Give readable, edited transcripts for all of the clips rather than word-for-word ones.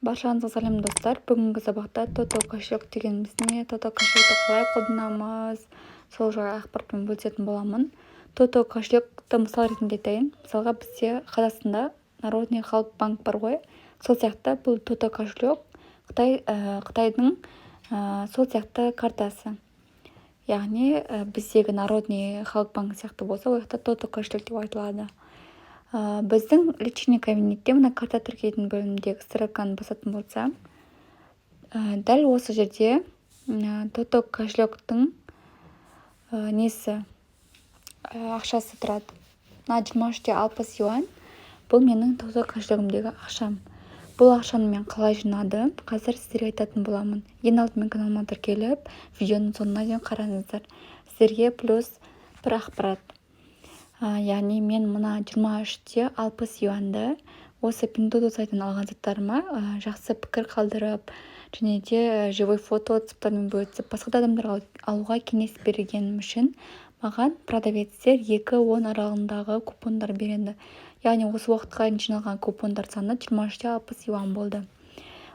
Баршаңызға сәлем, достар! Бүгінгі сабақта Тото кошелек дегеніміз не, Тото кошелекті қалай қолданамыз, сол жайлы ақпаратпен бөлісетін боламын. Тото кошелекті мысал ретінде айтайын. Мысалға, бізде Қазақстанда Народный, Халық банк бар ғой, сол сияқты бұл Тото кошелек Қытай, Қытайдың сол сияқты картасы. Яғни біздегі Народный, Халық банк сияқты болса, ол жақта Тото кошелек деп айтылады. Біздің личный кабинетте мына карта тіркейтін бөлімдегі стрелканы басатын болсам, дәл осы жерде Тото кошелектің несі, ақшасы тұрады. Мына 23 те 60 юань, бұл менің Тото кошелегімдегі ақшам. Бұл ақшаны мен қалай жинадым, қазір сіздерге айтатын боламын. Ең алдымен каналыма тіркеліп, видеоның соңына дейін қараңыздар. Сіздерге плюс бір ақпарат, яғни мен мына 23 те 60 юаньды осы Пиндуодуо сайтынан алған заттарыма жақсы пікір қалдырып және де живой фото отзывтармен бөлісіп, басқа да адамдарға алуға кеңес бергенім үшін маған продавецтер 2-10 аралығындағы купондар береді. Яғни осы уақытқа дейін жиналған купондар саны 23 те 60 юань болды.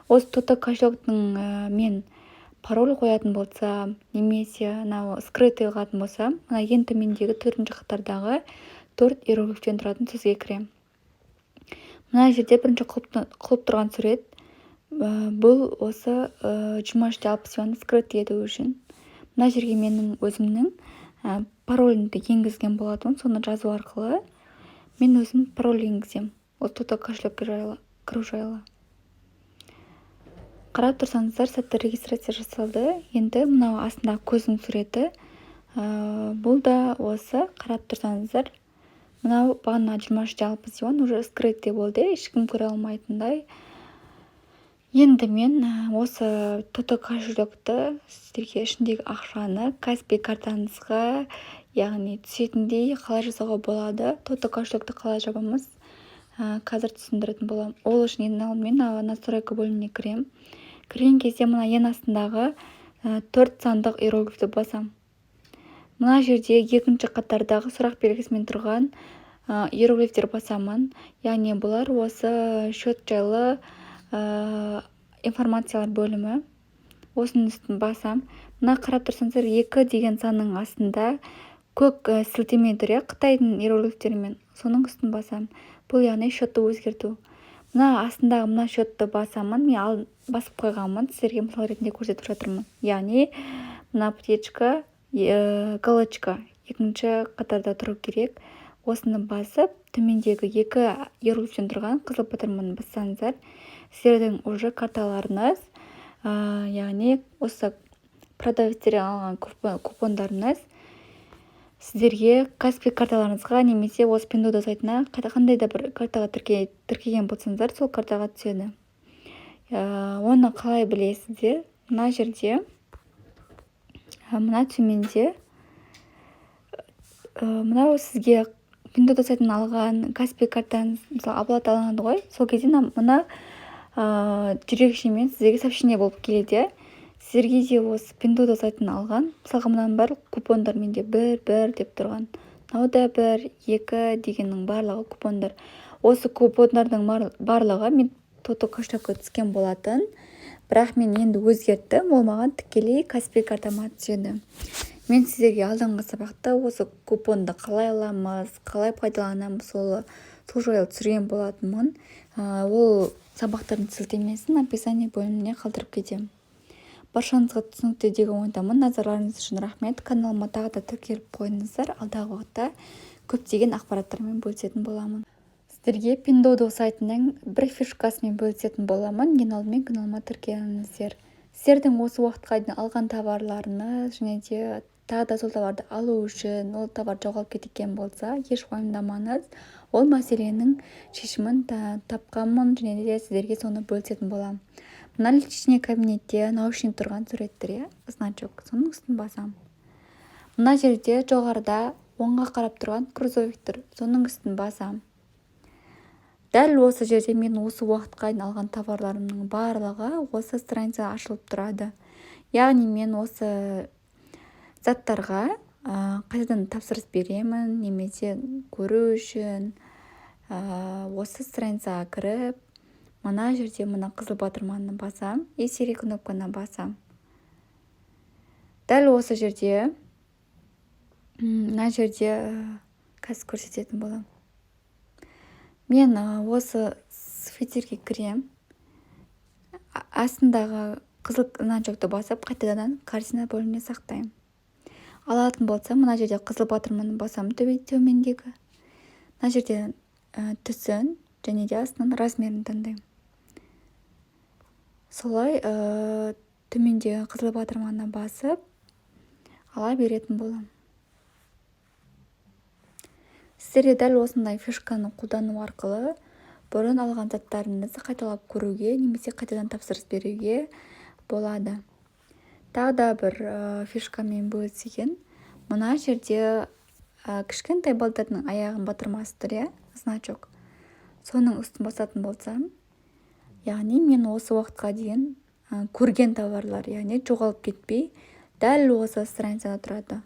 Осы Тото кошелектің мен пароль қоятын болсам немесе мынау скрытый қылатын болсам, мына ең төмендегі төртінші қатардағы төрт иероглифтен тұратын сөзге кіремін. Мына жерде бірінші құлып тұрған сурет, бұл осы 23 те 60 юаньды скрытый ету үшін. Мына жерге менің өзімнің паролімді енгізген болатынмын. Соны жазу арқылы мен өзім пароль енгіземін. Ол Тото кошелекке жайлы кіру жайлы. Қарап тұрсаңыздар, сәтті регистрация жасалды. Енді мынау астындағы көздің суреті, бұл да осы. Қарап тұрсаңыздар, мынау бағана 23 те 60 юань уже скрытый болды, иә, ешкім көре алмайтындай. Енді мен осы Тото кошелекті сіздерге ішіндегі ақшаны Каспи картаңызға, яғни түсетіндей қалай жасауға болады, Тото кошелекті қалай жабамыз, қазір түсіндіретін боламын. Ол үшін ең алдымен настройка бөліміне кіремін. Кірген кезде мына ең астындағы төрт сандық иероглифті басамын. Мына жерде екінші қатардағы сұрақ белгісімен тұрған иероглифтер басамын. Яғни бұлар осы счет жайлы информациялар бөлімі. Осының үстін басам. Мына қарап тұрсаңыздар, екі деген санның астында көк сілтеме тұр, иә, қытайдың иероглифтерімен. Соның үстін басамын. Бұл, яғни, счетты өзгерту. Мына астындағы мына счетты басамын. Мен ал басып қойғанмын, сіздерге мысал ретінде көрсетіп жатырмын. Яғни мына птичка, галочка екінші қатарда тұру керек. Осыны басып, төмендегі екі иероглифтен тұрған қызыл батырманы бассаңыздар, сіздердің уже карталарыңыз, яғни осы продавецтерден алған купондарыңыз сіздерге Каспи карталарыңызға немесе осы Пиндуодуо сайтына қандай да бір картаға тіркеген болсаңыздар, сол картаға түседі. Оны қалай білесіздер? Мына жерде, мына төменде, мынау сізге Пиндуодуо сайтынан алған Каспи картаңыз, мысалы, оплата алынады ғой, сол кезде мына жүрекшемен сіздерге сообщение болып келеді, иә. Сіздерге де осы Пиндуодуо сайтынан алған, мысалға, мынаның барлық купондар менде бір, бір деп тұрған, мынау да бір, екі дегеннің барлығы купондар. Осы купондардың барлығы мен Тото кошелекке түскен болатын, бірақ мен енді өзгерттім, ол маған тікелей Каспи картама түседі. Мен сіздерге алдыңғы сабақта осы купонды қалай аламыз, қалай пайдаланамыз, сол жайлы түсірген болатынмын. Ол сабақтардың сілтемесін описание бөліміне қалдырып кетемін. Баршаңызға түсінікті деген ойдамын. Назарларыңыз үшін рахмет. Каналыма тағы да тіркеліп қойыңыздар, алдағы уақытта көптеген ақпараттармен бөлісетін боламын. Сіздерге Пиндуодуо сайтының бір фишкасымен бөлісетін боламын. Ең алдымен каналыма тіркеліңіздер. Сіздердің осы уақытқа дейін алған товарларыңыз және де тағы да сол товарды алу үшін ол товар жоғалып кеткен болса, еш уайымдамаңыз. Ол мәселенің шешімін тапқанмын және де сіздерге соны бөлісетін боламын. Мына личный кабинетте наушник тұрған суреттер, иә, значок, соның үстін басамын. Мына жерде жоғарыда оңға қарап тұрған грузовик тұр, соның үстін басамын. Дәл осы жерде мен осы уақытқа дейін алған товарларымның барлығы осы страница ашылып тұрады. Яғни мен осы заттарға қайтадан тапсырыс беремін немесе көру үшін осы страницаға кіріп, Мына жерде мына қызыл батырманы басам и серый кнопканы басам. Дәл осы жерде, мына жерде, қазір көрсететін боламын. Мен осы свитерге кірем, астындағы қызыл значокты басып, қайтадан корзина бөліміне сақтаймын. Алатын болсам, мына жерде қызыл батырманы басамын, төмендегі мына жерде түсін және де астынан размерін таңдаймын. Солай төмендегі қызыл батырманы басып ала беретін боламын. Сіздер де дәл осындай фишканы қолдану арқылы бұрын алған заттарыңызды қайталап көруге немесе қайтадан тапсырыс беруге болады. Тағы да бір фишкамен бөлісейін. Мына жерде кішкентай балдардың аяғын батырмасы тұр, иә, значок. Соның үстін басатын болсам, яғни мен осы уақытқа дейін көрген товарлар, яғни жоғалып кетпей, дәл осы страницада тұрады.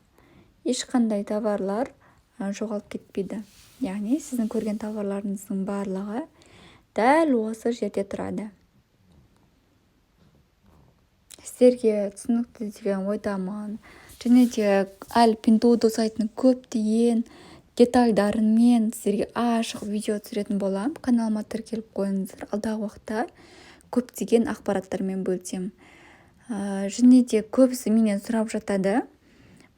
Ешқандай товарлар жоғалып кетпейді, яғни сіздің көрген товарларыңыздың барлығы дәл осы жерде тұрады. Сіздерге түсінікті деген ойдамын. Және де әлі Пиндуодуо сайтының көптеген детальдарымен сіздерге ашық видео түсіретін боламын. Каналыма тіркеліп қойыңыздар, алдағы уақытта көптеген ақпараттармен бөлісемін. Және де көбісі менен сұрап жатады,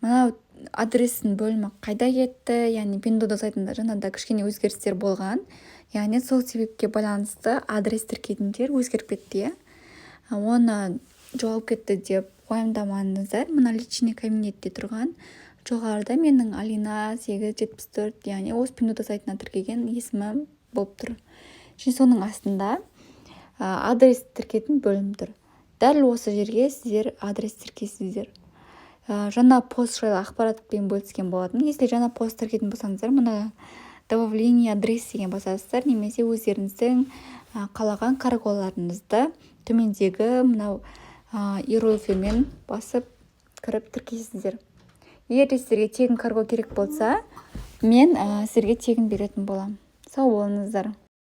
мынау адрестің бөлімі қайда кетті? Яғни Пиндуодуо сайтында жаңада кішкене өзгерістер болған, яғни сол себепке байланысты адрес тіркейтін жер өзгеріп кетті, иә. Оны жоғалып кетті деп уайымдамаңыздар. Мына личный кабинетте тұрған, жоғарыда менің Алина 874, яғни осы Пиндуодуо сайтына тіркеген есімім болып тұр. Және соның астында адрес тіркейтін бөлім тұр. Дәл осы жерге сіздер адрес тіркейсіздер. Жаңа пост жайлы ақпаратпен бөліскен болатын. Если жаңа пост тіркейтін болсаңыздар, мына «Добавление адрес» деген басасыздар немесе өздеріңіздің қалаған карголарыңызды төмендегі мынау иероглифімен басып кіріп тіркейсіздер. Егер де сіздерге тегін карго керек болса, мен сіздерге тегін беретін боламын. Сау болыңыздар.